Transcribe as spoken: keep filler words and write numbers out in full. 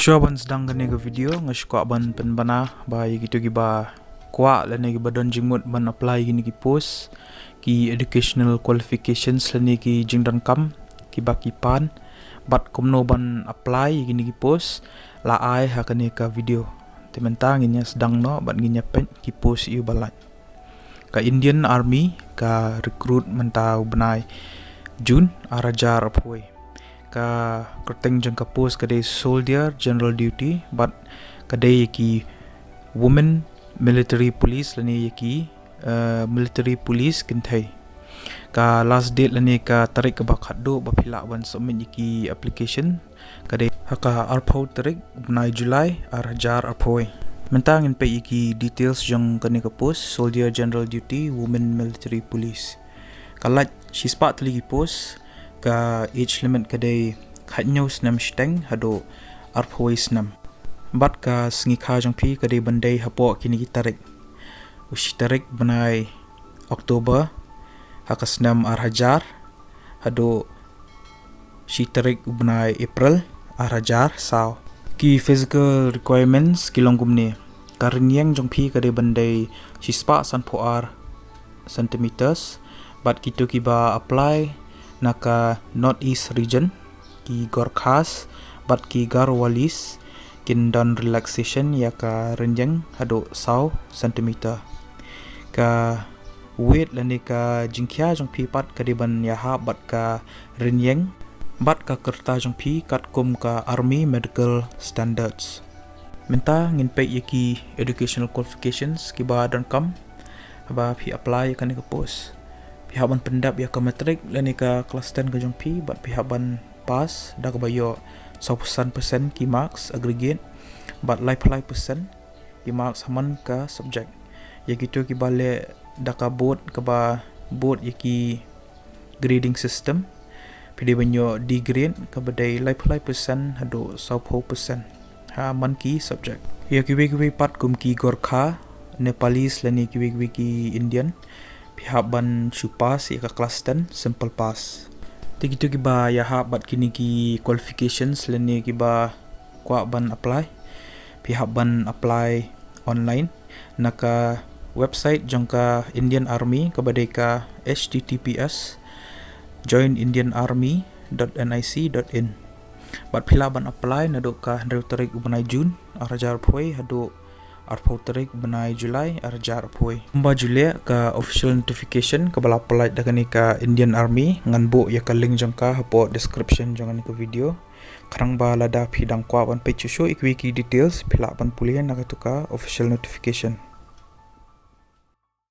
Shuwa ban sdang kane ka video nga shu kwah ban pynbna ba ïa kito kiba kwah lane kiba don jingmut ban apply ïa kine ki post, ki educational qualifications lane ki jingdonkam kiba ki pan bad kumno ban apply ïa kine ki post, la ai ha kane ka video. Te mynta ngin ïa sdang noh bad ngin ïa peit ki post ïa ba lait. Ka Indian Army ka recruit mynta u bnai June ar hajar arphew. Ka kyrteng jong ka post ka dei Soldier General Duty bad ka dei ïa ki Women Military Police lane ïa ki, eh, Military Police kynthei. Ka last date lane ka tarik kaba khatduh ba phi lah ban submit ïa ki application ka dei ha ka arphew tarik bnai July ar hajar arphew. Mynta ngin peit ïa ki details jong kane ka post, Soldier General Duty, Women Military Police. Ka lait shispah tylli ki post, ka age limit ka dei khathynñiew snem shiteng haduh arphew snem. Bad ka sngi kha jong phi ka dei ban dei hapoh kine ki tarik. U shi tarik bnai October ha ka snem ar hajar haduh shi tarik u bnai April ar hajar saw. Ki physical requirements ki long kumne. Ka rynïeng jong phi ka dei ban dei shispah sanphew ar centimeters. Bad kito kiba apply na ka North East region, ki Gorkhas bad ki Garhwalis kin don relaxation ïa ka rynïeng haduh saw centimeter. Ka weight lane ka jingkhia jong phi pat ka dei ban ïahap bad ka rynïeng bad ka kyrta jong phi katkum ka Army Medical Standards. Mynta ngin peit ïa ki educational qualifications kiba donkam haba phi apply ïa kane ka post. Phi hap ban pyndep ïa ka matric lane ka klas ten ka jong phi bad phi hap ban pass da kaba ïoh sawphew san percent ki marks aggregate bad laiphew lai percent ki marks ha man ka subject. Ïa kito kiba leh da ka board kaba board ïa ki grading system, phi dei ban ïoh D grade kaba dei laiphew lai percent haduh sawphew percent ha man ki subject. Ïa kiwei kiwei pat kum ki Gorkha, Nepalese lane kiwei kiwei ki Indian, phi hap ban shu pass ïa ka klas ten simple pass. Te kito kiba ïahap bad kine ki qualifications lane kiba kwah ban apply, phi hap ban apply online na ka website jong ka Indian Army kaba dei ka H T T P S join indian army dot N I C dot in. Bad phi lah ban apply naduh ka hynriew tarik u bnai June ar hajar arphew haduh arphew tarik u bnai July ar hajar arphew. Kumba ju leh ka official notification kaba la pynlait da kane ka Indian Army, ngan buh ïa ka link jong ka hapoh description jong kane ka video. Khnang ba lada phi dang kwah ban peit shuh shuh ïa kiwei ki details, phi lah ban pule na katu ka official notification.